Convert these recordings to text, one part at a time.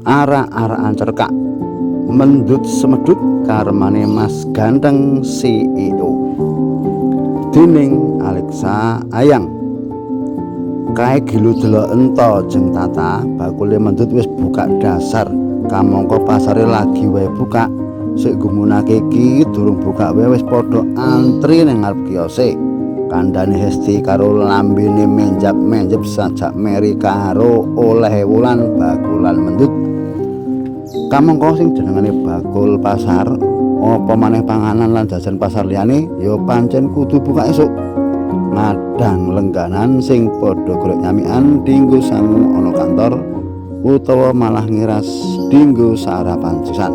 Arak-arakan cerkak mendut semedut karemane Mas Ganteng CEO. Dening Alexa Ayang. Kae gilo delok ento jeng Tata, bakule mendut wis buka dasar kamangka pasare lagi wae buka. Sik gumunake iki durung buka wae wis padha antri ning ngarep kiose. Kandhane Hesti karo lambene menjap-menjep sajak meri karo oleh wulan bakulan mendut. Kamangka sing jenengane bakul pasar, apa maneh panganan lan jajan pasar liyane ya pancen kudu buka esuk. Ngadang lengganan sing padha golek nyamikan dinggo sangu ana kantor utawa malah ngiras dinggo sarapan sisan.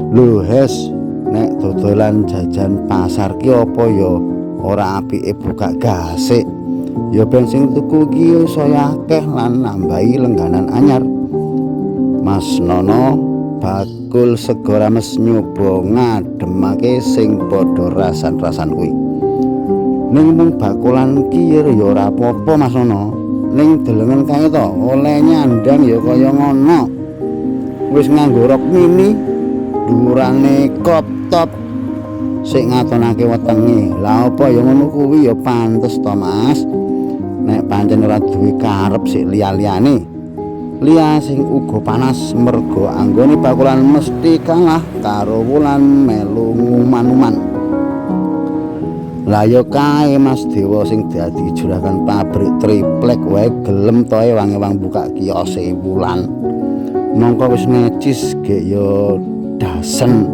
Lho Hes, nek dodolan jajan pasar ki apa ya ora apike buka gasik? Ya ben sing tuku ki saya akeh lan nambahi lengganan anyar. Mas Nono bakul sego rames nyoba ngademake sing padha rasan-rasan kuwi. Ning mung bakulan ki ya ora apa-apa Mas Nono. Ning delengen kae to, oleh nyandang ya kaya ngono. Wis nganggo rok mini, dhuwurane crop top sik ngatonake wetenge. Lah apa ya ngono kuwi ya pantes to Mas. Nek pancen ora duwe karep sik liya-liyane. Liya sing uga panas merga anggone bakulan mesti kalah karo wulan melu nguman-uman. Lah ya kae Mas Dewa sing dadi juragan pabrik triplek wae gelem to ewang-ewang buka kiose wulan. Mongko wis necis gek ya dasen.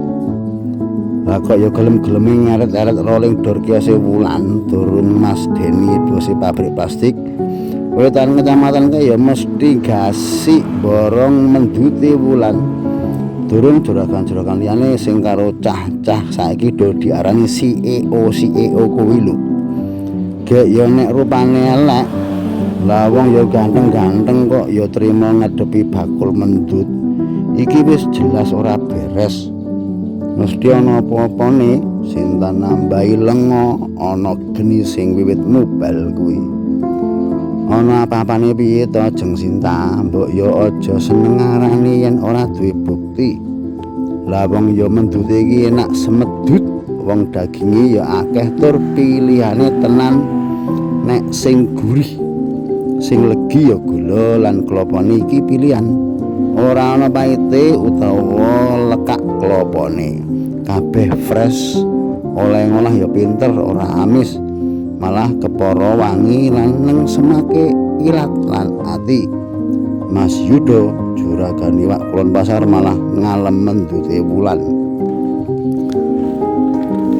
Lah kok ya gelem-geleme ngeret-eret rolling door kiose wulan durung Mas Deni bose pabrik plastik. Wetan kecamatan kae ya mesti gasik borong mendute wulan. Durung juragan-juragan liyane sing karo cah-cah saiki do diarani CEO CEO kuwi lho. Gek ya nek rupane elek, lah wong ya ganteng-ganteng kok ya trima ngadepi bakul mendut. Iki wis jelas ora beres. Mesti ana apa-apane Sinta nambahi lenga ana geni sing wiwit mubal kuwi. Ana apa-apane piye to Jeng Sinta, mbok ya aja seneng ngarani yen ora duwe bukti. Lah wong ya mendute iki enak semedut, wong daginge ya akeh tur pilihane tenan nek sing gurih. Sing legi ya gula lan klopone iki pilihan. Ora ana paite utawa lekak klopone. Kabeh fresh, oleh ngolah ya pinter, ora amis. Malah kepara wangi lan nengsemake ilat lan ati. Mas Yudo juragan iwak kulon pasar malah ngalem mendute wulan.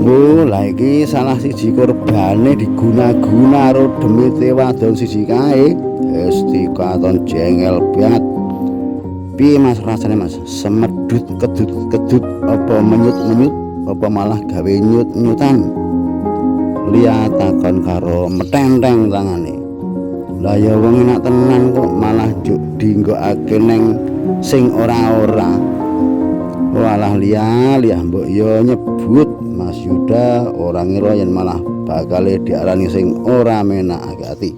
Oh, lah iki salah siji korbane diguna-guna karo demite wadon siji kae. Hesti katon jengel banget. Piye Mas rasane Mas? Semedut kedut-kedut apa menyut-menyut apa malah gawe nyut-nyutan? Liya takon karo metenteng tangane. Lah ya wong enak tenan kok malah juk dinggokake neng sing ora-ora. Walah liya, liya mbok ya nyebut Mas Yuda ora ngira yen malah bakale diarani sing ora menakake ati.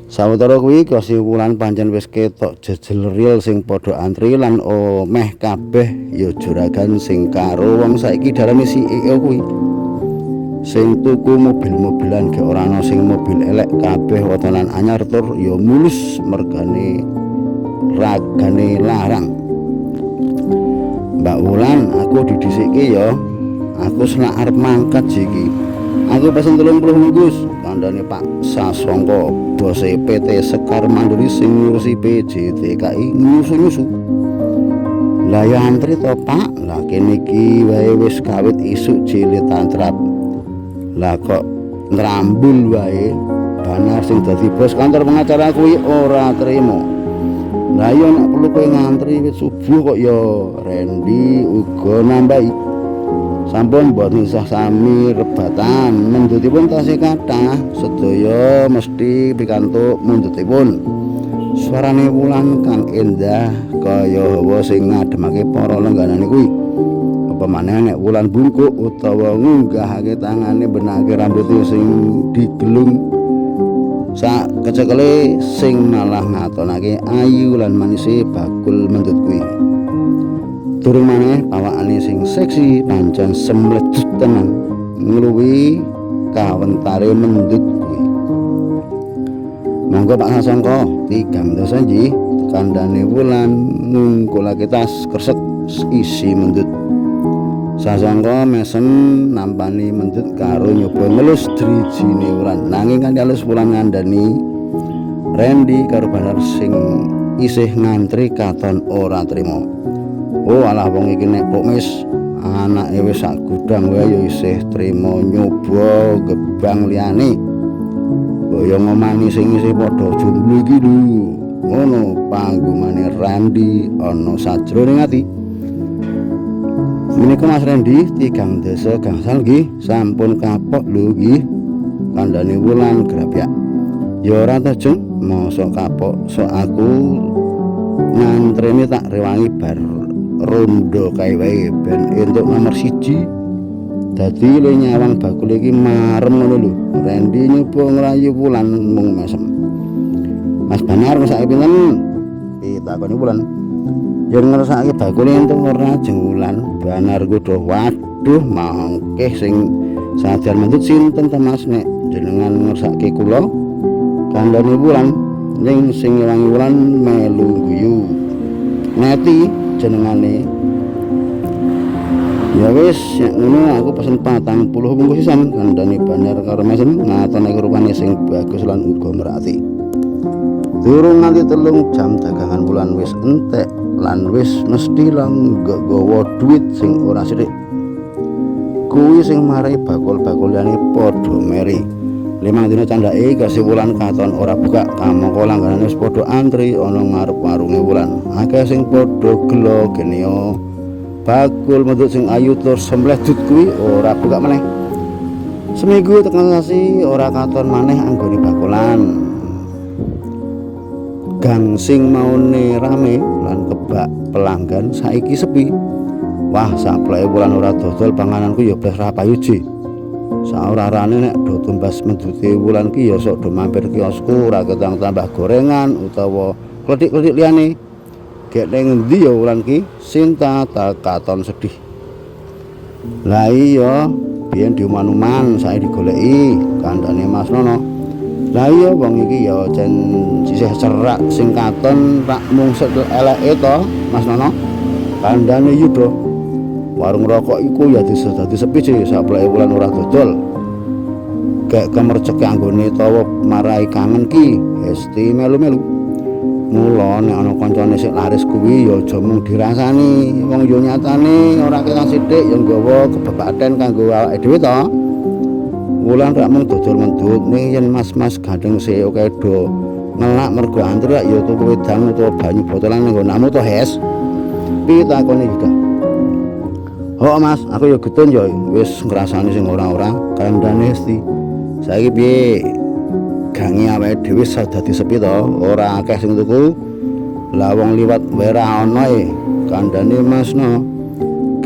Sawetara kuwi kiose wulan pancen wis ketok jejel real sing padha antri lan omeh kabeh ya juragan sing karo wong saiki diarani CEO kuwi. Sing tuku mobil-mobilan gek ora ana sing mobil elek, kabeh wetonan anyar tur ya mulus mergane ragane larang. Mbak Wulan, aku didhisikke ya. Aku selak arep mangkat iki. Aku pesen 30 bungkus, kandhane Pak Sasongko, bose PT Sekar Mandiri sing ngurusi PJTKI nyusu-nyusu. Lah ya antri to Pak, lah kene iki wae wis kawit isuk cilik tantrap. Lah kok nrambul wae. Banar sing dadi bos kantor pengacara kuwi ora trimo. Lah ya nek perlu kowe ngantri wit subuh kok ya. Randy uga nambahi. Sampun mboten usah sami rebatan, mendutipun tasih kathah, sedaya mesti pikantuk mundhutipun. Suarane wulan kang endah kaya hawa sing ngademake para lengganane kuwi. Apa maneh nek wulan bungkuk utawa ngunggahake tangane benake rambuté sing digelung Sak kecekele sing malah ngatonake ayu lan manise bakul mendut kuwi. Durung maneh pawakane sing seksi pancen semledut tenan ngluwi kawentare mendut kuwi. Monggo Pak Sasongko, 3 dasa nggih, kandhane Wulan ngungkulake tas kresek isi mendut. Sasongko mesem nampani mendut karo nyoba ngelus drijine Wulan. Nanging kanthi alus Wulan ngandhani Randy karo Banar sing isih ngantri katon ora trima. Oh alah, wong iki nek pokmis anake wis sak gudang wae ya isih trima nyoba gebang liyane. Kaya ngomani sing isih padha jomblo iki lho. Ngono panggumane Randi ana sajroning ati. Menika Mas Randy 3 dasa 5 nggih, sampun kapok lho nggih, kandhane Wulan grapyak. Ya ora ta, Jeng, mosok kapok, sok aku ngantrene tak rewangi bar rondo kae wae ben entuk nomor 1. Dadi le nyawang bakul iki marem ngono lho. Randy nyoba ngrayu Wulan mung mesem. Mas Banar ngersake pinten? Pitakone Wulan. Yen ngersake bakule entuk ora, Jeng Wulan? Banar godho. Waduh, mangke sing sadean mendut sinten ta, Mas, nek jenengan ngersake kula? Kandhane Wulan, ning sing ngewangi Wulan melu guyu. Neti jenengane. Ya wis, nek ngono aku pesen 40 bungkus sisan, kandhane Banar karo mesem ngatonake rupane sing bagus lan uga merati. Durung nganti 3 jam dagangan Wulan wis entek lan wis mesti lan gawa duit sing ora sithik. Kuwi sing marai bakul-bakul liyane padha meri. 5 dina candhake kiose Wulan katon ora buka kamangka langganane wis padha antri ana ngarep warunge Wulan. Akeh sing padha gelo geneo bakul mendut sing ayu tur semledut kuwi ora buka meneh. Seminggu tekan sasi ora katon maneh anggone bakulan. Gang sing maune rame lan kebak pelanggan saiki sepi. Wah, sapleke Wulan ora dodol pangananku ya blas ra payu ji. Saorarane nek do tumbas mendute Wulan ki ya sok do mampir kiosku, ora ketang tambah gorengan utawa klethik-klethik liyane. Gek ning endi ya Wulan ki? Sinta tak katon sedih. Lah iya, biyen diuman-uman, saiki digoleki, kandhane Mas Nono. Lah iya, wong iki ya cen sisih cerak sing katon rak mung eleke to, Mas Nono, kandhane Yuda. Warung rokok iku ya dadi sepi sih sapleke Wulan ora dodol. Gek kemerceke anggone tawa marai kangen ki, Hesti melu-melu. Mula nek ana kancane sing laris kuwi ya aja mung dirasani, wong ya nyatane ora ketang sithik ya nggawa kebebaten kanggo awake dhewe to. Wulan rak mung dodol mendut, ning yen mas-mas gandeng sik akeh do ngelak mergo antri rak ya tuku wedang utawa banyu botolan ning nggonamu to, Hes? Pitakone Yuda. Oh Mas, aku ya getun ya wis ngrasani sing ora-ora, kandhane Hesti. Saiki piye? Gange awake dhewe dadi sepi to, ora akeh sing tuku. Lah wong liwat wae ra ana e, kandhane Mas No.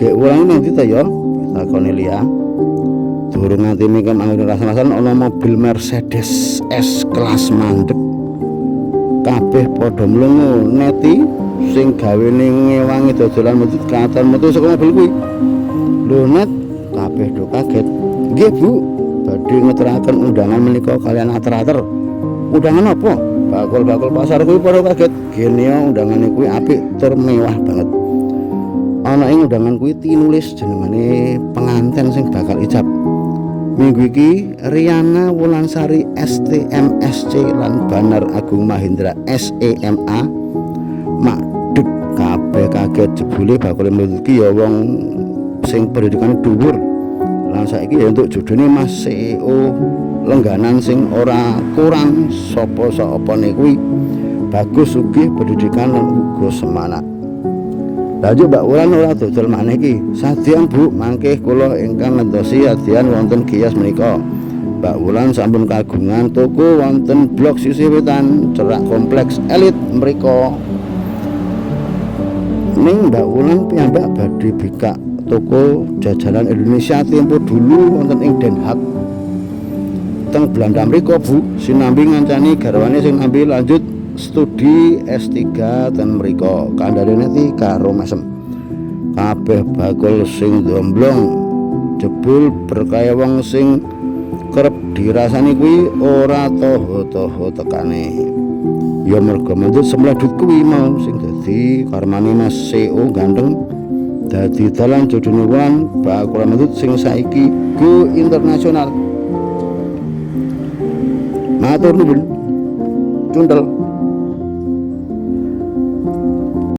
Gek Wulan nang ndi to ya? Pitakone Lia. Durung nganti mingkem anggone rasan-rasan ana mobil Mercedes S kelas mandek. Kabeh padha mlungu. Neti sing gawene ngewangi dodolan mendut katon metu saka mobil kuwi. Lho Net, kabeh do kaget. Nggih Bu, badhe ngeteraken undangan menika kalian ater-ater. Undangan apa? Bakul-bakul pasar kuwi padha kaget. Geneo undangane kuwi apik tur mewah banget. Ana ing undangan kuwi tinulis jenengane penganten sing bakal ijab. Minggu iki Riana Wulansari STMSC lan Banar Agung Mahendra SEMA. Makduk kabeh kaget, jebule bakule mendut ki ya wong sing pendidikane dhuwur. Lan saiki ya entuk jodhone Mas CEO lengganan sing ora kurang sapa sapane kuwi. Bagus, sugih, pendidikan lan uga semanak. Lah yo Mbak Wulan ora dodol maneh iki? Sadean Bu, mangke kula ingkang ngentosi sadean wonten kios menika. Mbak Wulan sampun kagungan toko wonten blok sisih wetan cerak kompleks elit mriko. Ning Mbak Wulan piyambak badhe bikak toko jajanan Indonesia tempo dulu wonten ing Den Haag. Teng Belanda mriko, Bu, sinambi ngancani garwane sing nambi lanjut studi S3 ten mriko. Kandhane Neti karo mesem. Kabeh bakul sing domblong jebul berkaya wong sing kerep dirasani kuwi ora toho-toho tekane. Ya mergo mendut semledut kuwi mau sing dadi karmane Mas CO ganteng dadi dalan jodone Wulan bakul mendut sing saiki go internasional. Matur nuwun. Cuntel.